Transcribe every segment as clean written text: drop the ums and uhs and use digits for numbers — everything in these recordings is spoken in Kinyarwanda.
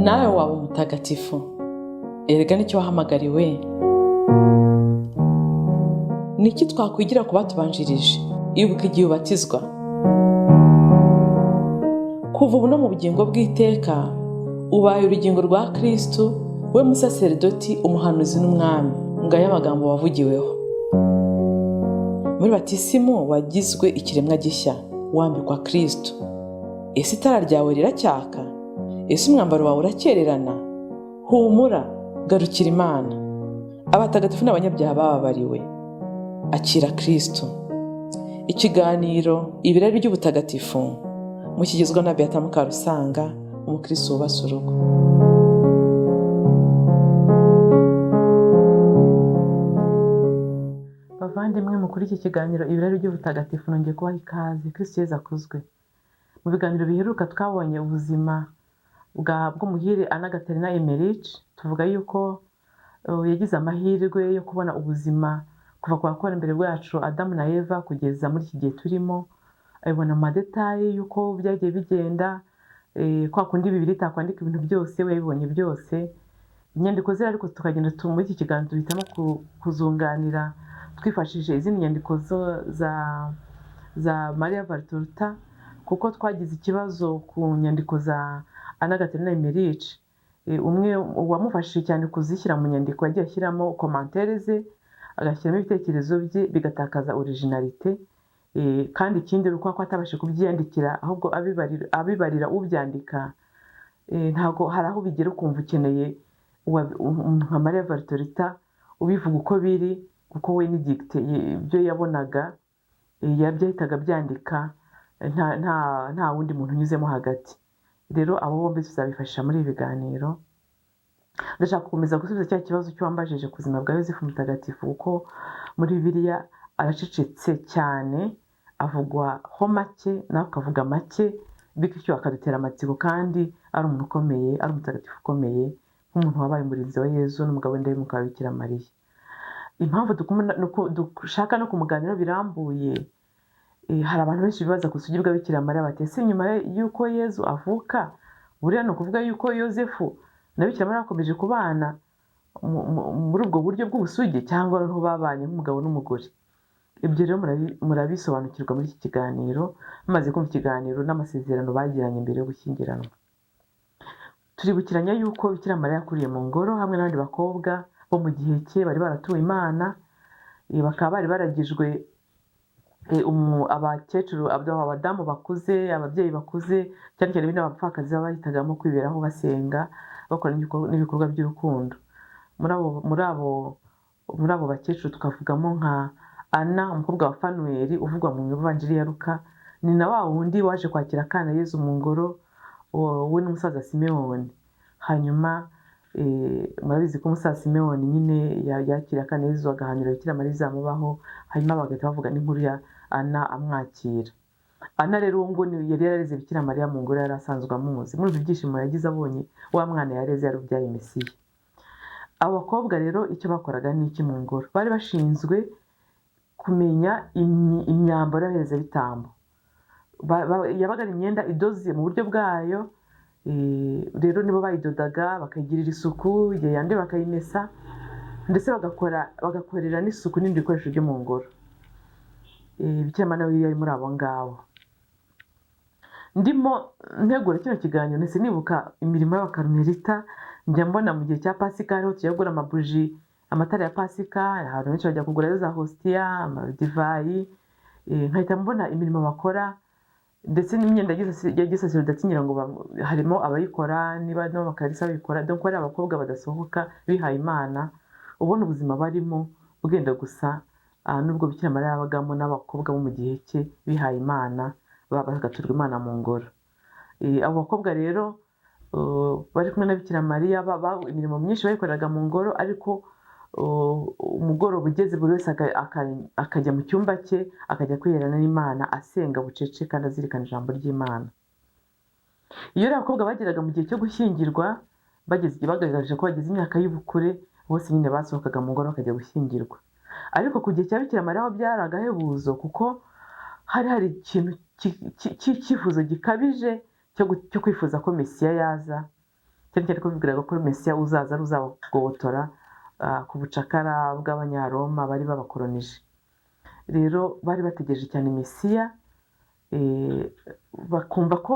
Nawe waba umutagatifu, erega nicyo wahamagariwe. Ni iki twakwigira ku batubanjirije? Ibuka igihe ubatizwa. Kuva ubu no mu bugingo bw'iteka, ubaye urugingo rwa Kristu, we musaseridoti, umuhanuzi n'umwami. Ngayo amagambo wavugiweho muri batisimu. Wagizwe ikiremwa gishya, wambikwa Kristu. Ese itara ryawe riracyaka? Ese umwambaro wawe urakererana? Humura, garukira Imana. Abatagatifu n'abanyabyaha bababariwe. Akira Kristu. Ikiganiro Ibirari by'Ubutagatifu mukigezwa na Beata Mukarusanga, umukristo wubatse urugo. Bavandimwe, mukuri iki kiganiro Ibirari by'Ubutagatifu, nongeye kubaha ikaze. Kristu Yezu akuzwe. Mu biganiro biheruka twabonye ubuzima bw'umuhire Anna Gatarina Emmerich. Tuvuga yuko yagize amahirwe yo kubona ubuzima kuva ku bakurambere bwacu Adamu na Eva kugeza muri iki gihe turimo, abibona mu madetaye y'uko byagiye bigenda. Kwa kundi Bibiliya itakwandika ibintu byose, we yabibonye byose. Inyandiko ze ariko tukagenda muri iki kiganiro duhitamo kuzunganira twifashishije izindi nyandiko za Maria Valtorta, kuko twagize ikibazo ku nyandiko za Anna Gatarina Emmerich. Umwe wamufashije cyane kuzishyira mu nyandiko yagiye ashyiramo commentaires ze, agashyiramo ibitekerezo bye, bigatakaza originalité. Kandi ikindi ni uko atabashije kubyiyandikira, ahubwo abibarira ubyandika. Ntabwo hari aho bigera ukumva ukeneye nka Maria Valtorta ubivuga uko biri, kuko we ni dictée, ibyo yabonaga yabyahitaga byandika, nta wundi muntu unyuzemo hagati. Rero abo bombi tuzabifashisha muri ibi biganiro. Ndashaka gukomeza gusubiza cya kibazo cy'uwambajije ku buzima bwa Yozefu Mutagatifu, kuko muri Bibiliya aracecetse cyane, avugwa ho make, nawe akavuga make, bityo akadutera amatsiko, kandi ari umuntu ukomeye, ari umutagatifu ukomeye, nk'umuntu wabaye umurinzi wa Yezu n'umugabo w'indahemuka wa Bikira Mariya. Impamvu dushaka no kumuganiraho birambuye, hari abantu benshi bibaza ku busugi bwa Bikira Mariya, bati: "Ese nyuma y'uko Yezu avuka, buriya ni ukuvuga yuko Yozefu na Bikira Mariya bakomeje kubana muri ubwo buryo bw'ubusugi, cyangwa noneho babanye nk'umugabo n'umugore?" Ibyo rero murabisobanukirwa muri iki kiganiro, mumaze kumva ikiganiro n'amasezerano bagiranye mbere yo gushyingiranwa. Turibukiranya yuko Bikira Mariya yakuriye mu ngoro hamwe n'abandi bakobwa bo mu gihe cye bari baratuwe Imana, bakaba bari baragijwe abakecuru, abadamu bakuze, ababyeyi bakuze, cyane cyane bino abapfakazi baba bahitagamo kwiberaho basenga, bakora n'ibikorwa by'urukundo. Muri abo bakecuru tukavugamo nka Ana, umukobwa wa Fanuweli uvugwa mu Ivanjiri ya Luka. Ni na wa wundi waje kwakira akana Yezu mu ngoro, we n'umusaza Simewoni. Hanyuma murabizi ko umusaza Simewoni nyine yakiriye akana Yezu, agahanura Bikira Mariya izamubaho, hanyuma bagahita bavuga n'inkuru ya Ana amwakira. Ana rero uwo nguwo yari yarareze Bikira Mariya mu ngoro, yari asanzwe amuzi. Muri ibyo byishimo yagize abonye wa mwana yareze yari ubyaye Mesiya. Abo bakobwa rero icyo bakoraga ni iki mu ngoro? Bari bashinzwe kumenya imyambaro y'abaherezabitambo. Yabaga ari imyenda idoze mu buryo bwayo. Rero nibo bayidodaga, bakayigirira isuku, igihe yanduye bakayimesa, ndetse bagakorera n'isuku n'ibindi bikoresho byo mu ngoro. Bikira Mariya nawe yari muri abo ngabo. Ndimo ntegura kino kiganiro, nahise nibuka imirimo y'Abakarumerita njya mbona mu gihe cya Pasika, hariho tujya kugura amabuji, amatara ya Pasika, ahantu benshi bajya kugurayo za hositiya, amadivayi, nkahita mbona imirimo bakora, ndetse n'imyenda ya gisaserdoti, ngira ngo harimo abayikora, niba n'abakarisa babikora. Donc ari abakobwa badasohoka, bihaye Imana, ubona ubuzima barimo bwenda gusa n'ubwo Bikira Mariya yabagamo n'abakobwa bo mu gihe cye bihaye Imana, bagaturwa Imana mu ngoro. Abo bakobwa rero bari kumwe na Bikira Mariya, imirimo myinshi bayikoreraga mu ngoro, ariko umugoroba ugeze buri wese akajya mu cyumba cye, akajya kwiherana n'Imana, asenga bucece kandi azirikana ijambo ry'Imana. Iyo rero abakobwa bageraga mu gihe cyo gushyingirwa, bageze igihe bagaragaje ko bageze imyaka y'ubukure, bose nyine basohokaga mu ngoro bakajya gushyingirwa. Ariko ku gihe cya Bikira Mariya ho byari agahebuzo, kuko hari hari ikintu cy'icyifuzo gikabije cyo kwifuza ko Mesiya yaza. Cyane cyane ko bibwiraga ko Mesiya uzaza ari uzabagobotora ku bucakara bw'Abanyaroma bari babakoronije. Rero bari bategereje cyane Mesiya, bakumva ko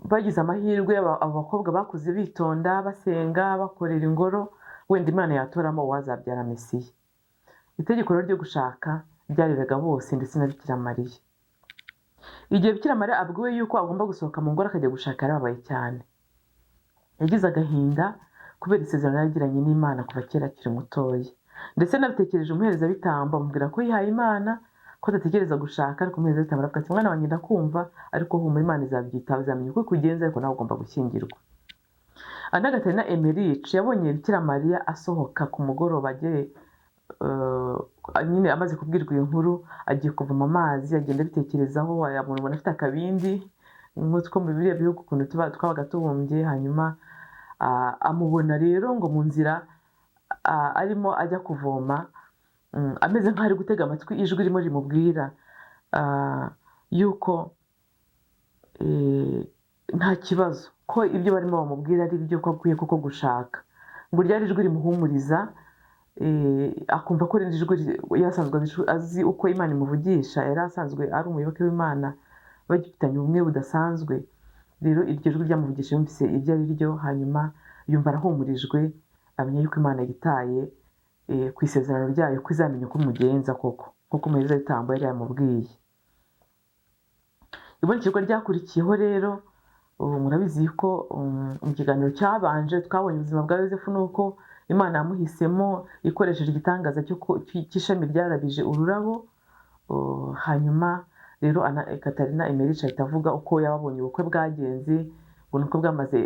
bagize amahirwe, abo bakobwa bakuze bitonda, basenga, bakorera ingoro, wenda Imana yatoramo uwazabyara Mesiya. Itegeko rero ryo gushaka ryarebaga bose, ndetse na Bikira Mariya. Igihe Bikira Mariya abwiwe yuko agomba gusohoka mu ngoro akajya gushaka, yarababaye cyane. Yagize agahinda kubera isezerano yagiranye n'Imana kuva kera akiri mutoya. Ndetse anabitekereje umuherezabitambo, amubwira ko yihaye Imana, ko adatekereza gushaka. Ariko umuherezabitambo aravuga ati: "Mwana wanjye, ndakumva, ariko humura, Imana izabyitaho, izamenya uko ikugenza, ariko nawe ugomba gushyingirwa." Anna Gatarina Emmerich yabonye Bikira Mariya asohoka ku mugoroba agiye, nyine amaze kubwirwa iyo nkuru, agiye kuvoma amazi, agenda abitekerezaho, amubona afite akabindi nk'utwo mu biriya bihugu ukuntu tuba twabaga tubumbye. Hanyuma amubona rero ngo mu nzira arimo ajya kuvoma, ameze nk'aho ari gutega amatwi ijwi ririmo rimubwira yuko nta kibazo, ko ibyo barimo bamubwira ari byo, ko akwiye koko gushaka. Ngo ryari ijwi rimuhumuriza, akumva ko irindi jwi yari asanzwe azi uko Imana imuvugisha, yari asanzwe ari umuyoboke w'Imana, bagifitanye ubumwe budasanzwe. Rero iryo jwi ryamuvugisha, yumvise iryo ari ryo, hanyuma yumva arahumurijwe, amenya yuko Imana yitaye ku isezerano ryayo, ko izamenya uko imugenza koko nk'uko umuherezabitambo yari yamubwiye. Ibonekerwa ryakurikiyeho rero, ubu murabizi ko mu kiganiro cyabanje twabonye ubuzima bwa Yozefu, nuko Imana yamuhisemo ikoresheje igitangaza cy'ishami ryarabije ururabo. Hanyuma rero Ana Katarina Emmerich ahita avuga uko yababonye ubukwe bwagenze, ngo nuko bwamaze,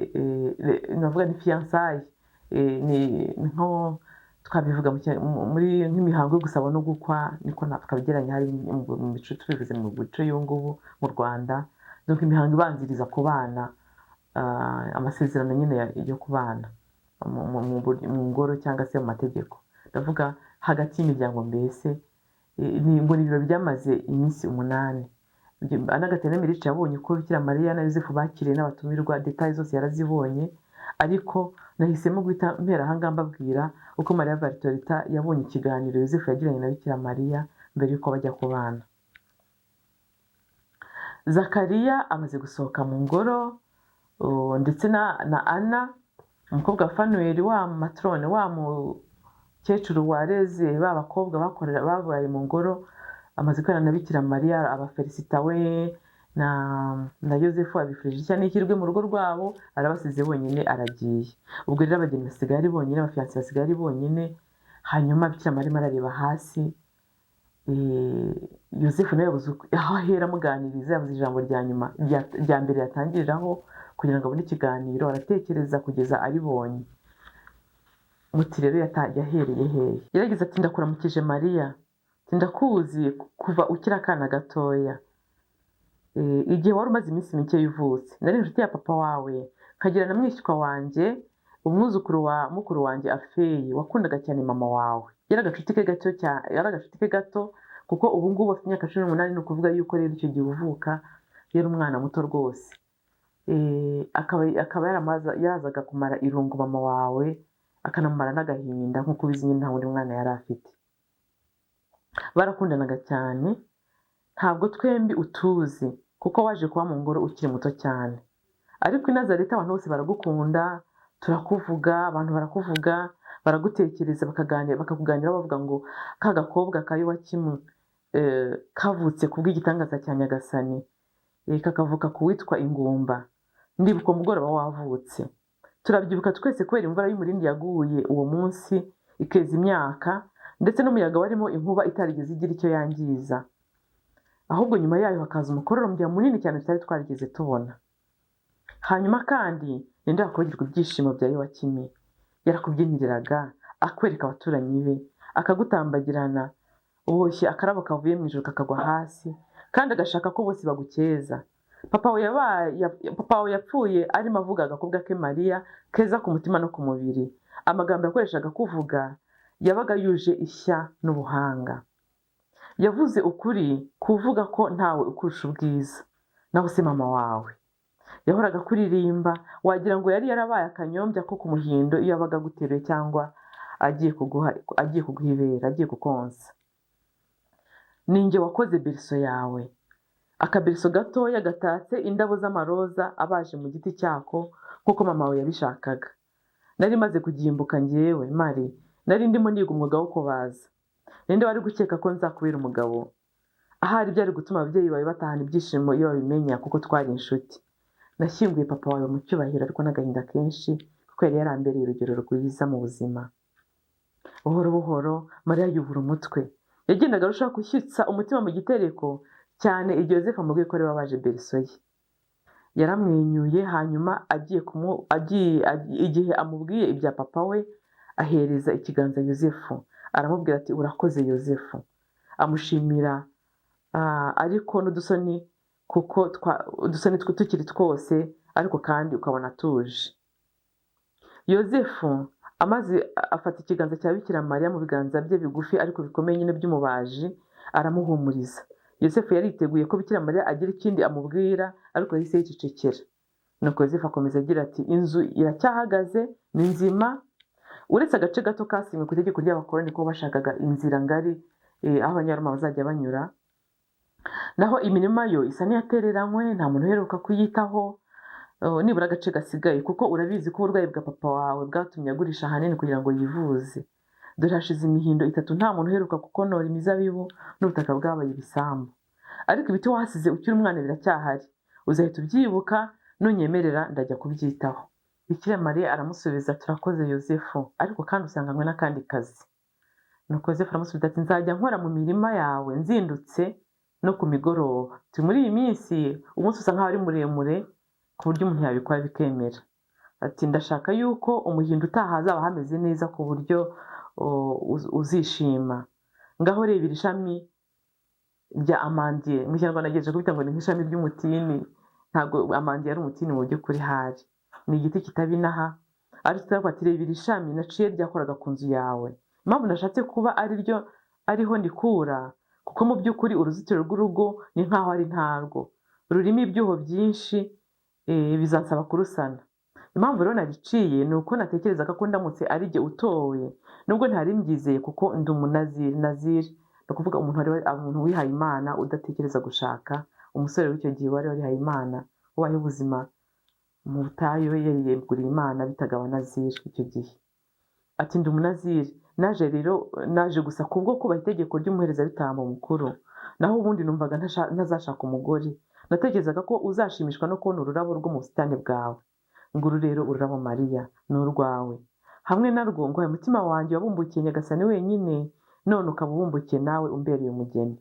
navuga ni fiançailles, ni nko twabivuga muri nk'imihango yo gusaba no gukwa, niko twabigereranya hari mu mico, tubivuze mu mico y'ubu ngubu mu Rwanda. Donc imihango ibanziriza ku bana, amasezerano nyine yo kubana mu ngoro cyangwa se mu mategeko, ndavuga hagati y'imiryango mbese. Ngo ni ibirori byamaze iminsi 8. Anna Gatarina Emmerich yabonye uko Bikira Mariya na Yozefu bakiriye n'abatumirwa, détails zose yarazibonye. Ariko nahisemo guhita mpera aha ngaha mbabwira uko Mariya Valtorita yabonye ikiganiro Yozefu yagiranye na Bikira Mariya mbere y'uko bajya kubana. Zakariya amaze gusohoka mu ngoro, ndetse na Ana umukobwa wa Fanuweli, wa matrone, wa mukecuru wareze ba bakobwa bakorera babaye mu ngoro, amaze gukorana na Bikira Mariya, abafelisita we na Yozefu, abifurije ishya n'ihirwe mu rugo rwabo, arabasize bonyine, aragiye. Ubwo rero abageni basigaye ari bonyine, abafiyanse basigaye ari bonyine. Hanyuma Bikira Mariya arimo arareba hasi, Yozefu nawe yabuze aho ahera amuganiriza, yabuze ijambo rya nyuma rya mbere yatangiriraho kugira ngo abone ikiganiro. Aratekereza kugeza aribonye. Muti rero yahereye hehe? Yaragize ati: "Ndakuramukije Mariya." Ati: "Ndakuzi kuva ukiri akana gatoya, igihe wari umaze iminsi mike uvutse. Nari inshuti ya papa wawe, nkagira na mwishywa wanjye, umwuzukuru wa mukuru wanjye Afeyi, wakundaga cyane mama wawe. Yari agacuti ke gato cyane, yari agacuti ke gato, kuko ubu ngubu afite imyaka 18. Ni ukuvuga yuko rero icyo gihe uvuka yari umwana muto rwose. Akaba yarazaga kumara irungu mama wawe, akanamumara n'agahinda. Nk'uko ubizi nyine, nta wundi mwana yari afite, barakundanaga cyane. Ntabwo twembi utuzi kuko waje kuba mu ngoro ukiri muto cyane, ariko i Nazareti abantu bose baragukunda, turakuvuga, abantu barakuvuga, baragutekereza, bakaganira, bakakuganiraho, bavuga ngo ka gakobwa ka Yowakimu, kavutse kubw'igitangaza cya Nyagasani, kakavuka ku witwa ingumba. Ndibuka umugoroba wavutse, turabyibuka twese, kubera imvura y'umurindi yaguye uwo munsi ikeza imyaka, ndetse n'umuyaga warimo inkuba itarigeze igira icyo yangiza, ahubwo nyuma yayo hakaza umukororombya munini cyane tutari twarigeze tubona. Hanyuma kandi ninde wakwibagirwa ibyishimo bya Yowakimi? Yarakubyiniriraga, akwereka abaturanyi be, akagutambagirana uboshye akarabo kavuye mu ijuru kakagwa hasi, kandi agashaka ko bose bagukeza. Papa wawe yapfuye arimo avuga agakobwa ke Mariya, keza ku mutima no ku mubiri. Amagambo yakoreshaga kuvuga yabaga yuje ishya n'ubuhanga. Yavuze ukuri kuvuga ko ntawe ukurusha ubwiza. Naho se mama wawe Yahoraga kuririmba, wagira ngo yari yarabaye akanyombya ko ku muhindo iyo yabaga aguteruye cyangwa agiye kuguha ibere, agiye kukonsa. Ninjye wakoze berceau yawe, akaberceau gatoya gatatse indabo z'amaroza abaje mu giti cyako nk'uko mama wawe yabishakaga. Nari maze kugimbuka njyewe Mari, nari ndimo niga umwuga wo kubaza. Ninde wari gukeka ko nzakubera umugabo? Ahari byari gutuma ababyeyi bawe batahana ibyishimo iyo babimenya, kuko twari inshuti. Nashyinguye papa wawe mu cyubahiro ariko n'agahinda kenshi, kuko yari yarambereye urugero rwiza mu buzima. Buhoro buhoro Mariya yubura umutwe, yagendaga arushaho gushyitsa umutima mu gitereko cyane igihe Yosefu amubwiye ko ari we wabaje berceau ye. Yaramwenyuye, hanyuma agiye kumu agiye igihe amubwiye ibya papa we, ahereza ikiganza Yosefu, aramubwira ati: "Urakoze, Yosefu." Amushimira ariko n'udusoni, kuko udusoni tukiri twose, ariko kandi ukabona atuje. Yosefu amaze afata ikiganza cya Bikira Mariya mu biganza bye bigufi ariko bikomeye nyine by'umubaji, aramuhumuriza. Yosefu yariteguye ko Bikira Mariya agira ikindi amubwira, ariko yahise yicecekera. Nuko Yosefu akomeza agira ati: "Inzu iracyahagaze, ni nzima, uretse agace gato kasinywe ku itegeko ry'abakoloni ko bashakaga inzira ngari aho Abanyaroma bazajya banyura. Naho imirima yo isa n'iyatereranywe, nta muntu uheruka kuyitaho, nibura agace gasigaye, kuko urabizi ko uburwayi bwa papa wawe bwatumye agurisha ahanini kugira ngo yivuze. Dore hashize imihindo 3 nta muntu uheruka kukonora imizabibu, n'ubutaka bwabaye ibisambu. Ariko ibiti wahasize ukiri umwana biracyahari, uzahita ubyibuka. Nunyemerera ndajya kubyitaho." Bikira Mariya aramusubiza: "Turakoze, Yosefu, ariko kandi usanganywe n'akandi kazi." Nuko Yosefu aramusubiza ati: "Nzajya nkora mu mirima yawe nzindutse no ku migoroba." Turi muri iyi minsi umunsi usa nkaho ari muremure ku buryo umuntu yabikora bikemera. Ati: "Ndashaka yuko umuhindo utaha hazaba hameze neza ku buryo uzishima. Ngaho reba iri shami rya amandier." Mu Kinyarwanda nagejeje kubita ngo ni nk'ishami ry'umutini. Ntabwo amandier ari umutini mu by'ukuri, hari ni igiti kitaba inaha, ariko turavuga ati: "Reba iri shami naciye ryakoraga ku nzu yawe. Impamvu nashatse kuba ari ryo ariho ndikura, kuko mu by'ukuri uruzitiro rw'urugo ni nk'aho ari ntarwo, rurimo ibyuho byinshi, bizansaba kurusana. Impamvu rero nariciye ni uko natekerezaga ko ndamutse ari jye utowe, nubwo ntari mbyizeye, kuko ndi umunaziri." Naziri ni ukuvuga umuntu wihaye Imana, udatekereza gushaka. Umusore w'icyo gihe wari warihaye Imana, ubayeho ubuzima mu butayu yariyeguriye Imana, bitaga abanaziri icyo gihe. Ati: "Ndi umunaziri, naje rero naje gusa kubwo kubaha itegeko ry'umuherezabitambo mukuru. Naho ubundi numvaga ntazashaka umugore. Natekerezaga ko uzashimishwa no kubona ururabo rwo mu busitani bwawe. Nguru rero ururabo, Mariya, ni urwawe. Hamwe narwo nguhaye umutima wanjye wabumbukiye Nyagasani wenyine, none ukaba ubumbukiye nawe umbereye umugeni."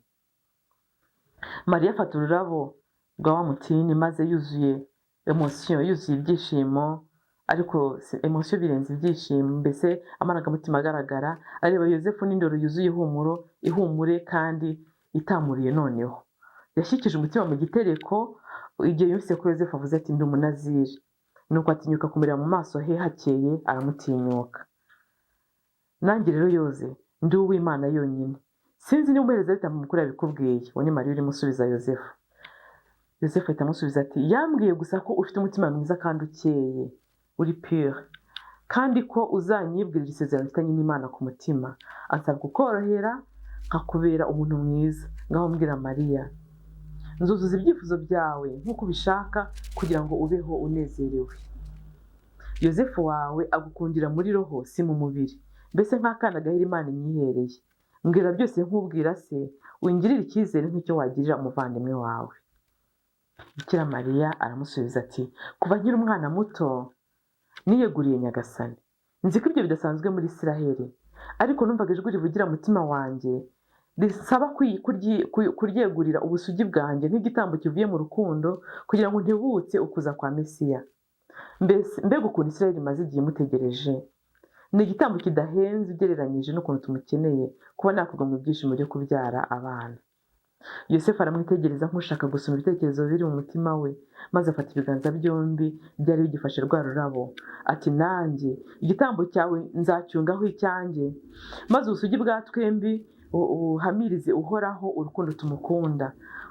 Mariya afata ururabo rwa wa mutini, maze yuzuye émotion, yuzuye ibyishimo, ariko émotion birenze ibyishimo, mbese amarangamutima agaragara, areba Yosefu n'indoro yuzuye ihumuro, ihumure kandi itamuriye. Noneho yashyikije umutima mu gitereko igihe yumvise ko Yosefu avuze ati: "Ndi umunaziri." Nuko atinyuka kumureba mu maso he hakeye, aramutinyuka. "Nanjye rero, Yoze, ndi uw'Imana yonyine. Sinzi niba umuherezabitambo mukuru yabikubwiye." Uwo ni Mariya urimo usubiza Yosefu. Yosefu ahita amusubiza ati: "Yambwiye gusa ko ufite umutima mwiza kandi ukeye, uri pure, kandi ko uzanyibwirira isezerano mfitanye n'Imana ku mutima. Ansaba kukorohera nkakubera umuntu mwiza. Ngaho mbwira, Mariya, nzuzuza ibyifuzo byawe nk'uko ubishaka kugira ngo ubeho unezerewe. Yosefu wawe agukundira muri roho, si mu mubiri, mbese nk'akana gahera Imana inyihereye. Mbwira byose nk'ubwira se, wingirire icyizere nk'icyo wagirira umuvandimwe wawe." Bikira Mariya aramusubiza ati: "Kuva nkiri umwana muto niyeguriye Nyagasani. Nzi ko ibyo bidasanzwe muri Isiraheli, ariko numvaga ijwi rivugira mu mutima wanjye risaba kuryegurira ubusugi bwanjye nk'igitambo kivuye mu rukundo, kugira ngo ntibutse ukuza kwa Mesiya. Mbese mbega ukuntu Isiraheli imaze igihe imutegereje! Ni igitambo kidahenze ugereranyije n'ukuntu tumukeneye, kuba nakorwa mu byishimo byo kubyara abana." Yosefu aramwitegereza nk'ushaka gusoma ibitekerezo biri mu mutima we, maze afata ibiganza byombi byari bigifashe rwa rurabo, ati: "Nanjye igitambo cyawe nzacyungaho icyanjye, maze ubusugi bwa twembi buhamirize Uhoraho urukundo tumukunda,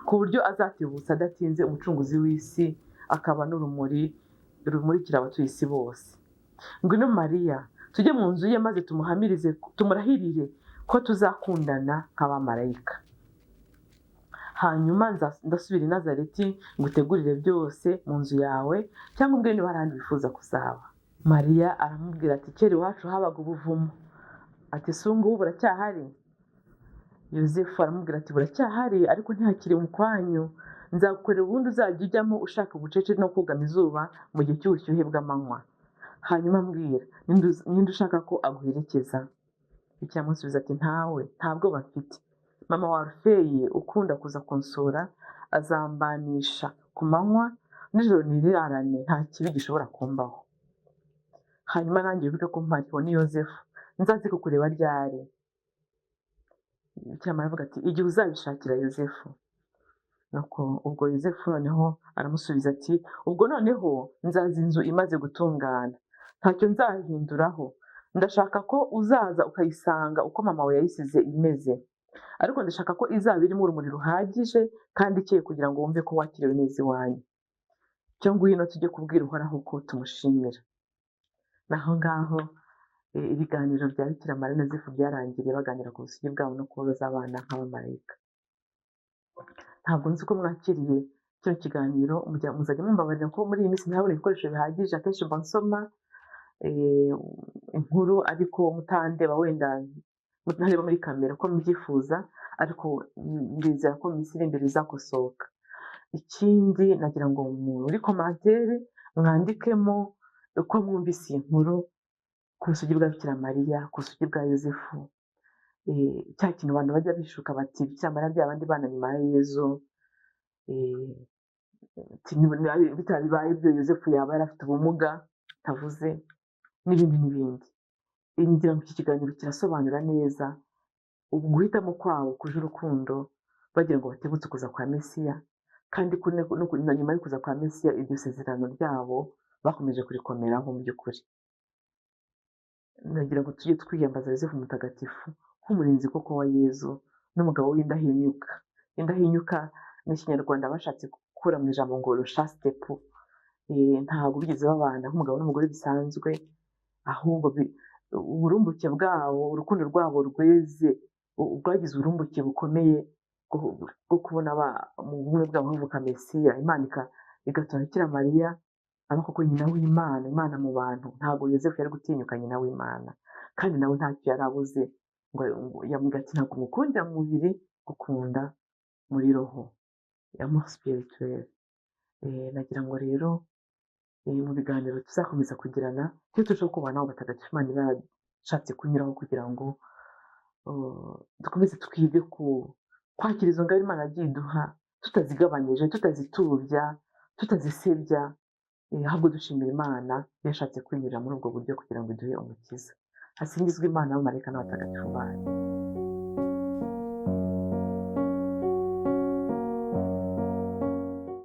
ku buryo azatibutsa adatinze umucunguzi w'isi." akaba n'urumuri rumurikira abatuye isi bose. Ngwino Mariya, tujye mu nzu ye maze tumuhamirize, tumurahirire ko tuzakundana nk'abamarayika. Hanyuma ndasubira i Nazareti ngutegurire byose mu nzu yawe, cyangwa umbwire niba hari ahandi wifuza kuzaba. Mariya aramubwira ati: "Kera iwacu habaga ubuvumo." Ati: "Si ubu ngubu buracyahari?" Yozefu aramubwira ati: "Buracyahari, ariko ntihakiri mu kwanyu. Nzagukorera ubundi uzajya ujyamo ushaka ubucece no kugama izuba mu gihe cy'ubushyuhe bw'amanywa. Hanyuma mbwira, ninde ushaka ko aguherekeza?" Icyamusubiza ati: "Ntawe, nta bwoba mfite. Mama wa Orufeyi ukunda kuza kunsura azambanisha ku manywa, nijoro nirirarane, nta kibi gishobora kumbaho. Hanyuma nanjye wibuke ko mpariho ni Yozefu. Nzaze kukureba ryari?" Bikira Mariya avuga ati: "Igihe uzabishakira, Yozefu." Nuko ubwo Yozefu noneho aramusubiza ati: "Ubwo noneho nzaza inzu imaze gutungana, ntacyo nzahinduraho. Ndashaka ko uzaza ukayisanga uko mama wawe yayisize imeze, ariko ndashaka ko izaba irimo urumuri ruhagije kandi ikeye kugira ngo wumve ko wakiriwe neza iwanyu. Cyo ngwino tujye kubwira Uhoraho ko tumushimira." Naho ngaho ibiganiro bya Bikira Mariya na Yozefu byarangiriye baganira ku busugi bwabo no kuba bazabana nk'abamarayika. Ntabwo nzi uko mwakiriye kino kiganiro. Muzajya mumbabarira ko muri iyi minsi ntabona ibikoresho bihagije. Akenshi mba nsoma inkuru ariko mutandeba, wenda mutareba muri kamera uko mbyifuza, ariko ndizera ko mu minsi iri imbere bizakosoka. Ikindi, nagira ngo muri commentaire mwandikemo uko mwumvise iyi nkuru ku busugi bwa Bikira Mariya, ku busugi bwa Yozefu. Cya kintu abantu bajya bishuka bati: "Bikira Mariya bya bandi bana nyuma ya Yezu, bitabaye ibyo Yozefu yaba yari afite ubumuga ntavuze," n'ibindi n'ibindi. Ngira ngo iki kiganiro kirasobanura neza ubu guhitamo kwabo kuje urukundo, bagira ngo batebutse kuza kwa Mesiya, kandi ko na nyuma yo kuza kwa Mesiya iryo sezerano ryabo bakomeje kurikomeraho. Mu by'ukuri nagira ngo tujye twiyambaza Yozefu Mutagatifu nk'umurinzi koko wa Yezu n'umugabo w'indahinyuka. Indahinyuka ni Ikinyarwanda bashatse gukura mu ijambo ngo le chaste époux. Ntabwo bigeze babana nk'umugabo n'umugore bisanzwe, ahubwo uburumbuke bwabo, urukundo rwabo rweze, rwagize uburumbuke bukomeye bwo kubona mu bumwe bwabo havuka Mesiya. Imana igatora Bikira Mariya aba koko nyina w'Imana, Imana mu bantu. Ntabwo Yozefu yari gutinyuka nyina w'Imana, kandi nawe ntacyo yari abuze ngo yamubwira ati: "Ntabwo mukundira mu mubiri, gukunda muri roho, amour spirituel." Nagira ngo rero mu biganiro tuzakomeza kugirana tujye turushaho kubana n'abo batagatifu Imana iba yarashatse kunyuraho, kugira ngo dukomeze twige ku kwakira izo ngabire Imana yagiye iduha tutazigabanyije, tutazitubya, tutazisebya, ahubwo dushimira Imana yashatse kwinyurira muri ubwo buryo kugira ngo iduhe Umukiza. Hasingizwe Imana, abamarayika n'abatagatifu bayo.